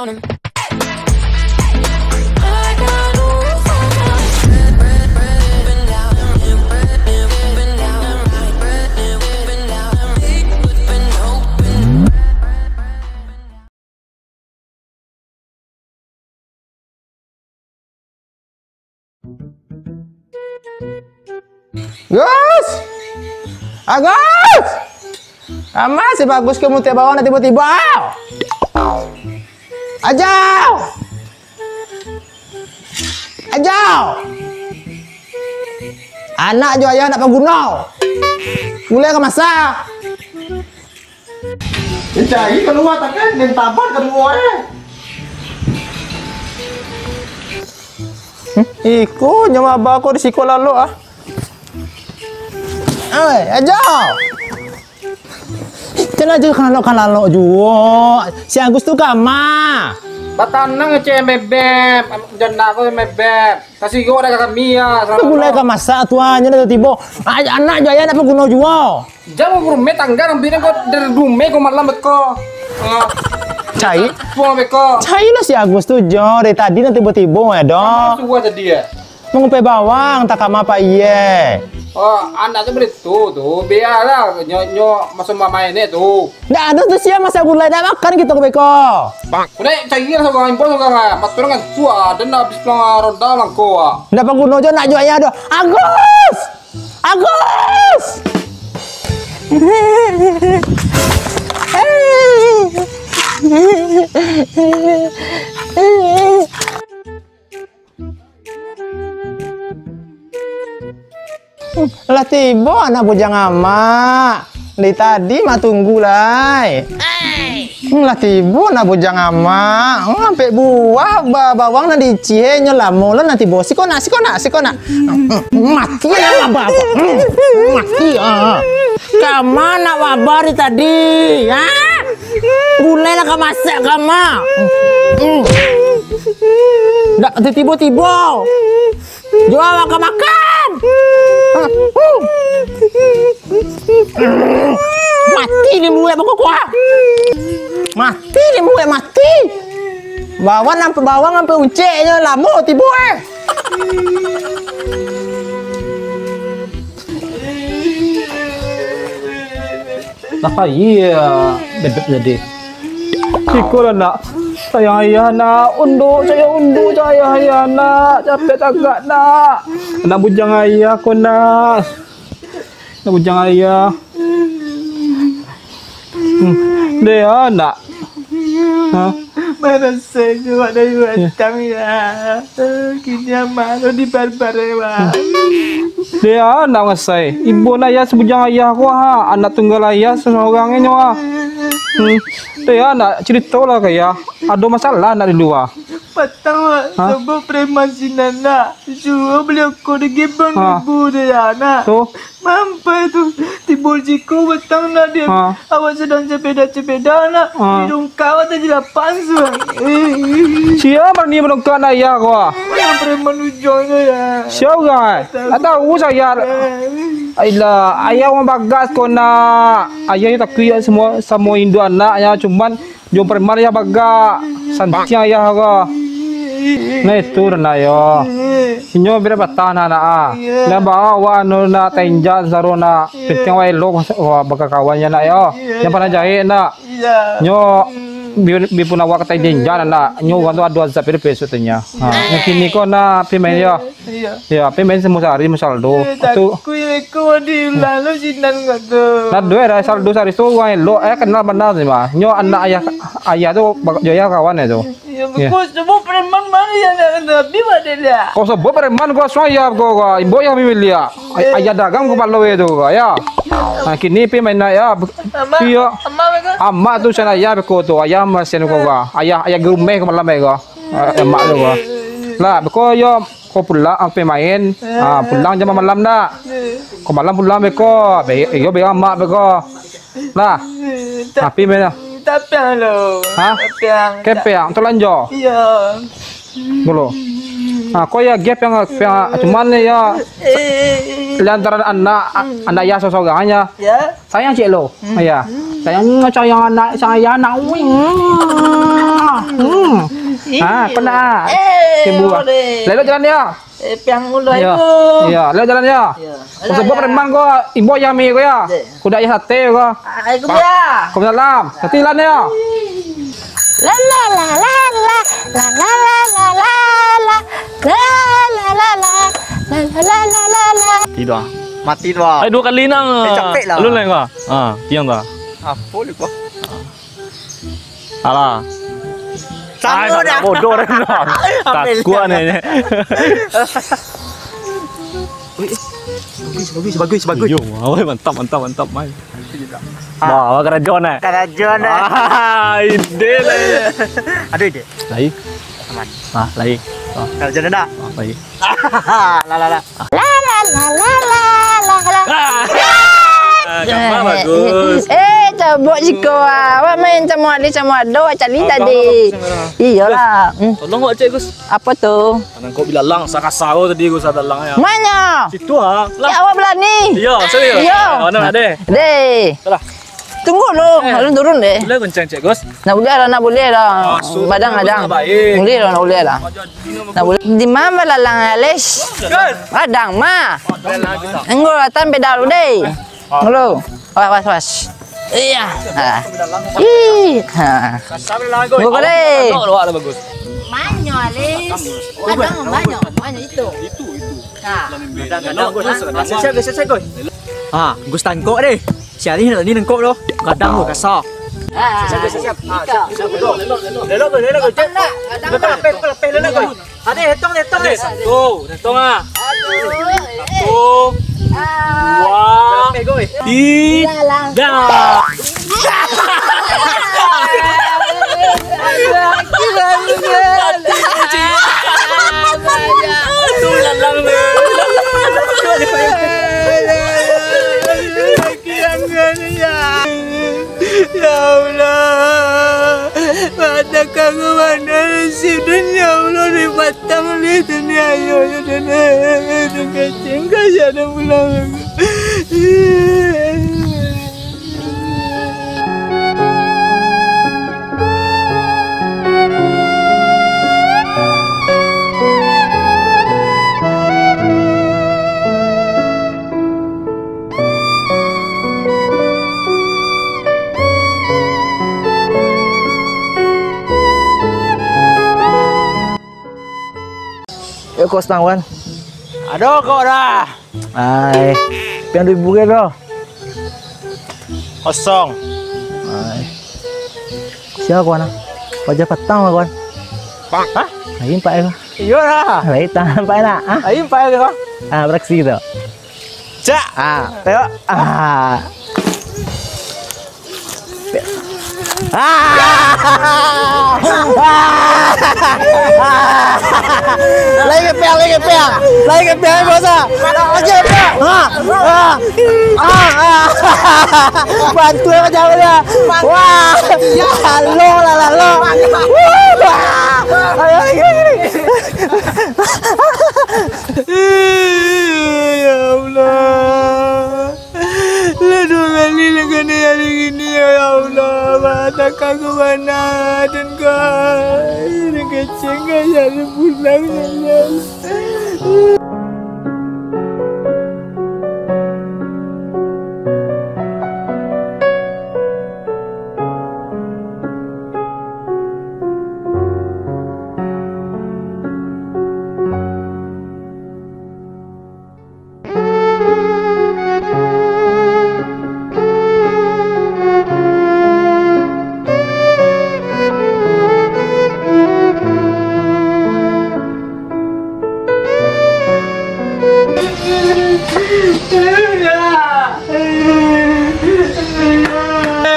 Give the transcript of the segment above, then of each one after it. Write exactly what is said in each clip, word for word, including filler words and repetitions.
Gus! Agus! Kama si Bagus ka mutiak bawang tibo-tibo? Ajau! Ajau! Anak jo ayah ndak paguno. Gulai ka masak. Cari kalua, tapi den taban kaduo, eh. Iko nyo maba ko di siko lalok, ah. Oi, Ajo. Jan ajo kalalok-kalalok juo. Si Agus tu kama? Batanang cek mebeb, janda ko mebeb. Kasih yo dah kami ya. Gulai ka masak tu, ah, nyo dah tibo. Anak jo ayah ndak paguno juo. Jam rumah tangga, rambutnya kau dari rumah kau malam beko. Ah. Cai. Puang beko. Cai lah si Agus tu, jo. Dari tadi nang tibo-tibo, eh, doh. Suah jadi, ya? Mangupek bawang, tak kama apa iye. Oh, anak tu beri tu, tu. Biarlah, nyo, nyo masuk mamain ni tu. Ndak ado tu sia masak gulai, ndak makan kito ko beko. Udah, cai lah seorang impor seorang, ah. Mat orang kan tua, dan habis pulang ronda langko, ah. Ndak paguno jo nak jo ayah doh. Agus! Agus! Lah tibo anak bujang amak. Dari tadi mak tunggu lai. Hmm, lah tibo nak bujang amak. Hmm, ampek buah ba-, bawang nan diicinyo lamo lo nan tibo. Siko nak, siko nak, siko nak. Hmm, mati lah abah. Hmm, mati ah. Kama nak wabah dari tadi? Ha? Gulai lah ka masak kama. Hmm. Ndak tibo-tibo. Juo awak ka makan. Mati ni muek bakukuah. Mati ni muek, mati. Bawang ampe, bawang ampe unceknyo lamo tibo, eh. Lah iyo, bebek jadi. Iko lah, nak. Sayang ayah, nak. Unduk, sayang unduk, sayang ayah, nak. Capek tagak, nak. Anak bujang ayah ko, nak. Anak bujang ayah. Hmm. Deh, ah, nak. Ha? Marasai juo dari batang, ya. Kini malu di barbar, ya, Bang. Deh, ah, nak mangasai. Ibo nak, ya, sabujang ayah ko, ha. Anak tunggal ayah sasorang nyo, ha. Hmm. Deh, ah, nak, carito lah ka ayah. Ado masalah nak di lua. Patang, Wak. Ha? Sobo preman sinan, nak. Suruah bali oko di gibang ibu tu, ya, nak. Tu. Mampai tu, tibo siko batang nak di awak sadang sapeda-sapeda nak, di lungkau atau di lapangan tu. Sia barani manungkak nak ayah ko, ah? Yang preman ujung tu, ya. Sia urang, eh? Tak tahu saya. Ailah, ayah urang bagas ko nak. Ayah ni takuik samo, samo induak anaknyo, cuman jo preman ayah bagak, santiang ayah ko. Nah, itu rendah yo. Inyo bira batah nak, nak, ah. Lah, ba awak anu nak tainjak saro nak. Penting awak elok, wah, bakakawan yo nak yo. Jan panah jahek nak. Nyo bi, bi pun awak tainjak nak. Nyo urang tu ado azab di besok tu nyo. Ha, nyo kini ko nak pi main yo. Iyo. Yo, tapi main samo sahari, samo saldo. Eh, tu. Takuik iko di lalu sinan ko tu. Lah, duo dah saldo sahari tu urang elok, eh, kenal bana sih, mah. Nyo anak ayah, ayah tu, bak-, jo ayah kawan eh tu. Iyo, kau sebut preman mano yang nak kena habis, Mak Delia? Kau sebut preman, kau suang ayah kau, kau. Ibo ayah bibili, ya. Ay-, ayah dagang kau palo eh tu, kau, ya. Nah, kini pi main nak, ya. Amak, iyo. Amak, amak tu sana ayah beko tu, ayah masin kau, kau. Ayah, ayah gerumeh kau malam eh, kau. Ah, emak tu ko. Lah, beko yo ko pulang, ah, pai main. Ah, pulang jam malam dak? Ko malam pulang beko. Be-, yo be amak beko. Lah. Tapi main lah. Tapiang lo. Ha? Tapiang. Kepeang, talanjo. Iyo. Dulu. Ah, ko yo gap yang, yang cuman yo lantaran anak, anak yo sorang-sorang nyo. Ya. Sayang cek lo. Hmm. Ayah. Sayang, sayang anak, sayang anak. Hmm. Hmm. Ha, kena. Eh, Ibu. Boleh. Lelok jalan dia. Eh, piang ulo. Iya. Iya, lelok jalan dia. Iya. Sebab preman ko, ibu ayam ko ya. Iya. Kuda ayam sate ko. Ah, aku dia. Waalaikumsalam. Hati lan dia. La la la la la, la la la la la, la la la la la, la la la la la. Mati dah. Mati dah. Ai, dua kali nang. Eh, capek lah. Alun lai ko. Ah, tiang dah. Apo lu ko? Alah. Ai, sama dah. Bodoh dah. Ambil. Takut ni. Wih, bagus, bagus, bagus, bagus. Yo, awal mantap, mantap, mantap, mai. Ah. Wah, awak karajo, eh? Karajo, eh? Ah, ide lah, ya. Aduh, ide. Lai. Aman. Ah, lai. Ah. Karajo, dah. Ah, lai. Lah, lah, lah. La la la la la la la. Ah, gambar bagus. Eh, cabut siko ah. Awak main camuak ado, camuak ado, awak cari tadi. Iyolah. Hmm. Tolong awak cek, Gus. Apo tu? Nangkok bilalang, sakasa ko tadi, Gus, bilalang ya. Mano? Situ ah. Ya, awak barani. Iyo, serius. Iyo. Mano nak deh? Deh. Alah. Tunggu lu, eh, alun turun deh. Boleh kencang, Cek Gus? Nak boleh lah, nak boleh lah. Maksud Badang Gus Adang. Nak baik. Boleh lah, nak boleh lah. Nak boleh. Di ma bilalang, Alex? Gus. Badang ma. Enggol lah, tan beda lu deh. Dulu. Awas, awas, awas. Iya. Ha. Ih. Ha. Kasar lah, Gus. Tunggu deh. Awak bagus. Manyo, Alex. Badang manyo, manyo itu. Itu, itu. Nah. Gadang, gadang, Gus. Siap, siap, siap, Gus. Ha, Gus tangkok deh. Si Ali nak tadi nangkok doh. Gadang tu, kasar. Ah, siap, siap, siap. Ha, siap, siap, siap. Lelok, lelok, lelok. Lelok, lelok. Gadang, gadang. Lelok, lelok, lelok. Ade, hitung, hitung, eh. Satu, hitung ah. Aduh, eh. Satu, ah, dua, lapeh, Gus. Tiga. Ya Allah, pada kamu mana nasib dunia Allah di batang ni dunia ayo ya dunia kecil kaya ada pulang. Yo, kos tangguan. Ado kok dah. Ai, pian duit buge doh. Kosong. Ai. Sia kawan ah? Paja patang lah kawan. Hah? Lain pak ya. Iyo lah. Lain tangan pak ya nak? Ah? Lain pak ya kawan. Ah, beraksi tu. Cak. Ah, tengok. Ah. Ah! Lai kepeang, lai kepeang. Lai kepeang, bos, ah. Lai kepeang. Ah! Ah! Ah! Ah! Bantu macam mana? Wah! Lalo lah, lalo. Wah! Ayo, ayo, ayo. Ya Allah. Lah duo kali lah kanai hari kini, ya Allah. Maafkan aku bana, dan kau. Ini kecil, kau jadi pulang, ya Allah.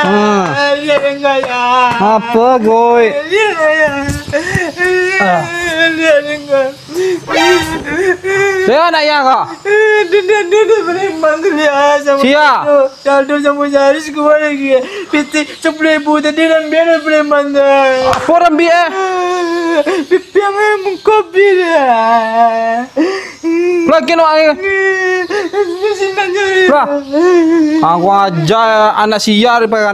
Ah. Apa, Goy? Ah. Sia anak iya ko? Eh, dia, dia, dia, dia preman tu, dia sama Sia? Aldo. Aldo sama Yaris keluar lagi. Piti sepuluh ribu tadi, rambiak dah preman tu. Apa rambiak, eh? Pipiang, eh, mengkopi dah. Lagi nak, eh. Lah. Aku aja anak sia daripada